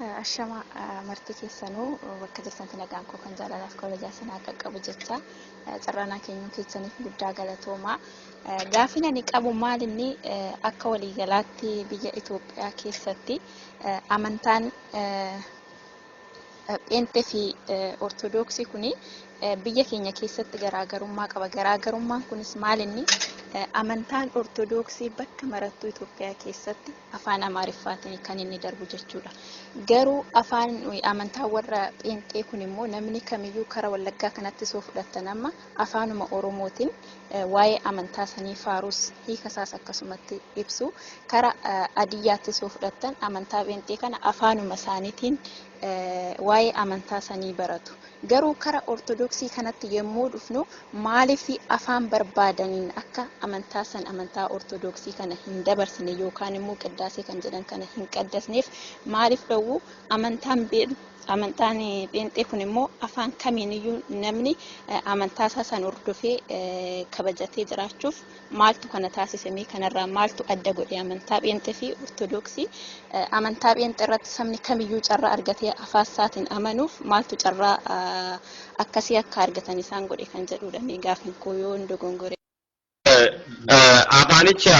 Ashama, marti keessanuu bakka jirtanitti nagaan koo kan jaalalaaf kabajaa sanaa qaqqabu jecha, carraanaa keenyuu keessaniif guddaa galatoomaa. Gaaffiin ani qabu maal inni, akka waliigalaatti biyya Itoophiyaa keessatti amantaan Pheenxee fi Ortoodooksii kuni biyya keenya keessatti garaagarummaa qaba. Garaagarummaan kunis maal inni, amantaan Ortoodooksii bakka marattuu Itoophiyaa keessatti afaan Amaariffaatiin kan inni darbu jechuudha. Garuu afaan amantaa warra Pheenxee kun immoo namni kamiyyuu kara Wallaggaa kanatti soo fudhattan amma afaanuma Oromootiin waa'ee amantaa sanii faarus, hiika isaas akkasumatti ibsu. Kara Adiyyaatti soo fudhattan amantaa Pheenxee kana afaanuma isaaniitiin waa'ee amantaa sanii baratu. Garuu kara Ortodoksii kanatti yommuu dhufnu maaliif afaan barbaadaniin akka amantaa san, amantaa Ortodoksii kana hin dabarsine yookaan immoo qiddaasee kan jedhan kana hin qaddasneef maaliif dhowwu? Amantaan Pheenxee kun immoo afaan kamiiniyyuu namni amantaa isaa san hordofee kabajatee jiraachuuf maaltu kana taasise? Kanarraa maaltu adda godhe amantaa Pheenxee fi Ortodoksii? Amantaa Pheenxee irratti sabni kamiyyuu carraa argatee afaan isaatiin amanuuf maaltu carraa akkasii akka argatan isaan godhe kan jedhudha gaaffiin koo, yoo hin dogongore. Afaanicha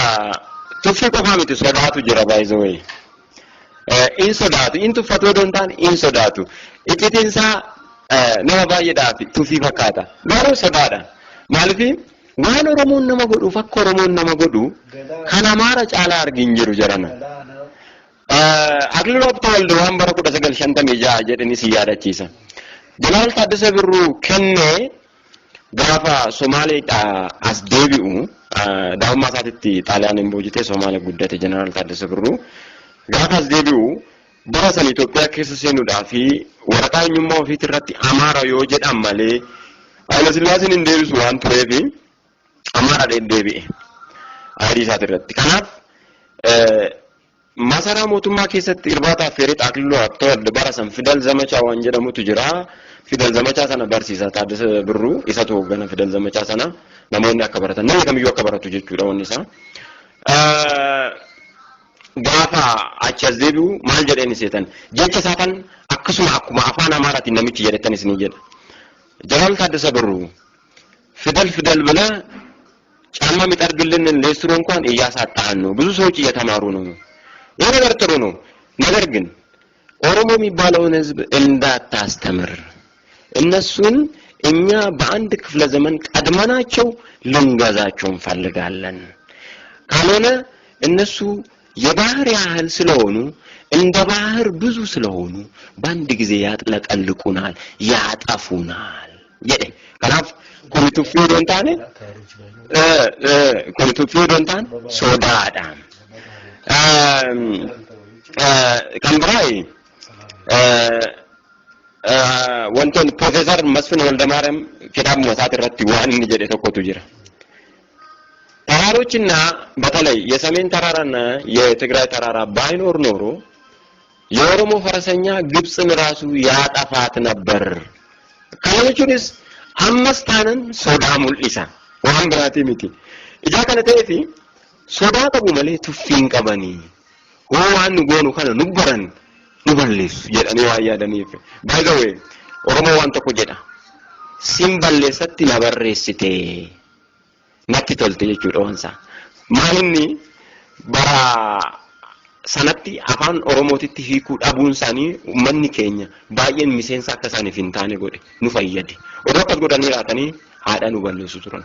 tuffii qofaa miti, sodaatu jira, by the way. In sodaatu, in tuffatu odoo hin taane in sodaatu. Iccitiin isaa nama baay'eedhaaf tuffii fakkaata. Garuu sodaadha. Maaliif waan Oromoon nama godhuuf akka Oromoon nama godhu kan Amaara caalaa argin jiru jarana. Akliiluu Habtewald waan bara 1956 jedhanii si yaadachiisa. Jeneraal Taaddasee Birruu kennee gaafa Somaaleedhaa as deebi'u, daa'imummaa isaatitti Xaaliyaaniin boojitee Somaalee guddate Jeneraal Taaddasee Birruu. Gaafa as deebi'u bara san Itoophiyaa keessa seenuudhaa fi waraqaa eenyummaa ofiitii irratti Amaara yoo jedhan malee Haayila Sillaaseen hin deebisu waan tureef Amaara deebi'e. ID isaati irratti. Kanaaf masaraa mootummaa keessatti irbaata affeeree Akliiluu Habtewald bara san Fidal Zamachaa waan jedhamutu jira. Fidal Zamachaa sana barsiisa Taaddasee Birruu, isatu hooggana Fidal Zamachaa sana, namoonni akka baratan, namni kamiyyuu akka baratu jechuudha wanni isaa. Gaafa achi as deebi'u maal jedheen seetan? Jecha isaa kan akkasuma akkuma afaan Amaaraatiin namichi jedhetan isinii jedha. Jeneraal Taaddasee Birruu ፊደል ፊደል ብለህ ጫማ የሚጠርግልንን ሌስትሮ እንኳን እያሳጣህን ነው። ብዙ ሰዎች እየተማሩ ነው። ይህ ነገር ጥሩ ነው። ነገር ግን ኦሮሞ የሚባለውን ሕዝብ እንዳታስተምር፣ እነሱን እኛ በአንድ ክፍለ ዘመን ቀድመናቸው ልንገዛቸው እንፈልጋለን። ካልሆነ እነሱ የባህር ያህል ስለሆኑ፣ እንደ ባህር ብዙ ስለሆኑ በአንድ ጊዜ ያጥለቀልቁናል፣ ያጠፉናል jedhe. Kanaaf kuni tuffii odoo hin taane, kuni tuffii odoo hin taane sodaadha. Kan biraa wantoonni Profeesar Masfin Waldamaariyaam kitaabuma isaati irratti waan inni jedhe tokkotu jira. ተራሮችና በተለይ የሰሜን ተራራና የትግራይ ተራራ ባይኖር ኖሮ የኦሮሞ ፈረሰኛ ግብፅን ራሱ ያጠፋት ነበር። Kana jechuunis ammas taanan sodaa mul'isa. Waan biraatii miti. Ijaa kana ta'eefi sodaa qabu malee tuffii hin qabanii. Hoo waan nu goonu kana nu baran nu balleessu jedhanii waan yaadaniif. By the way, Oromoo waan tokko jedha. Sin balleessatti na barreessite. Natti tolte jechuudha wansa. Maal inni, bara sanatti afaan Oromootitti hiikuu dhabuun isaanii uummanni keenya baay'een miseensa akka isaaniif hin taane godhe, nu fayyade. Odoo akkas godhanii raatanii haadha nu balleessu turan.